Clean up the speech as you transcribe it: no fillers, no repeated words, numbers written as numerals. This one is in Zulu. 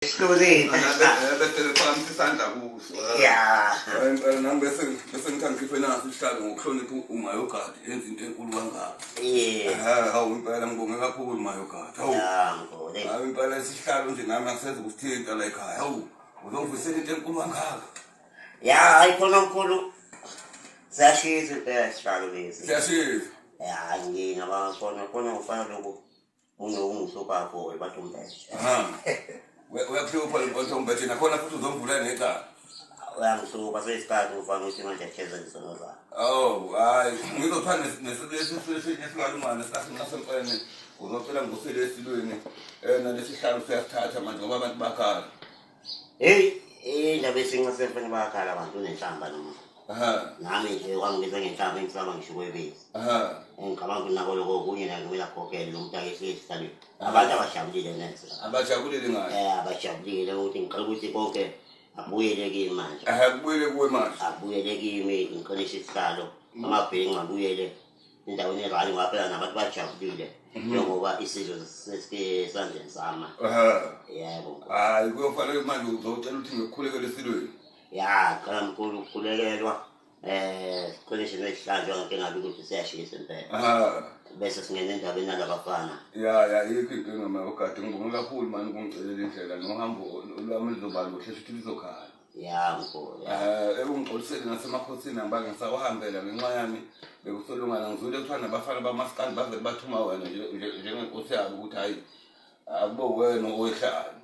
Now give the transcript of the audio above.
Hlulile. Bese bephakamisa isandla kuso. Ya. Hayi impela nami bese ngithi angikhiphe naso isihlalo ngokuhlonipha umayogadi enza into enkulu kangaka. Yeah. Ha, hawu impela ngibonge kakhulu mayogadi. Hawu. Ya mkhulu. Hayi impela isihlalo nje nami angiseze ukusithinta la ekhaya. Hawu, uzongivusela into enkulu kangaka. Ya hayi khona mkhulu. Siyashisa impela isihlalo lesi. Siyashisa. Ya ngingaba khona khona ufana lokhu unokungihlupha kho bathi umbethe. Aha. Uyakuhlupha lo mfowethu umbethe nakhona futhi uzomvula necala. Uyangihlupha seyisikhathi ufana ukuthi manje ageze izono zakhe. Oh, hayi ngizothiwa nesilwane sasemfene uzocela ngusele esilweni um nalesihlalo siyasithatha manje ngoba abantu bakhala. Hey, indaba esinqa semfene bayakhala abantu unenhlamba noma. Aha. Nami nje wangibiza ngenhlamba engisaba ngisho kwebisi. Aha. Ngicabanga ukuthi nako lokho okunye naye kumele akhokhele lo muntu akehlile esihlalweni. Abantu abajabulile neze. Abajabulile ngayo. Abajabulile ukuthi ngicela ukuthi konke abuyele kimi manje. Aha, kubuyele kuwe manje. Abuyele kimi ngiqinise isihlalo. Amabhinca abuyele endaweni erali ngoba phela nabantu bajabulile njengoba isizwe sesesandleni sami. Aha. Yebo. Hayi kuyofanele manje uzocela ukuthi ngikukhulekele esilweni. Ya, cela mkhulu ukukhulekelwa. Siqinise nesihlalo njengoba ngabe ukuthi siyashisa impela. Aha. Bese singena endabeni nalabafana. Ya ya yikho inkinga ma ugade ngibonge kakhulu mani ukungicelela indlela nohambo lwami luzoba luhle shuthi luzokhala. Ya mkhulu. Ya. Ekungixolisele nasemakhosini angibange ngisawahambela ngenxa yami bekusolungana ngizwile kuthiwa nabafana bamaskandi bavele bathuma wena njengenkosi yabo ukuthi hhayi akube wena owehlalo.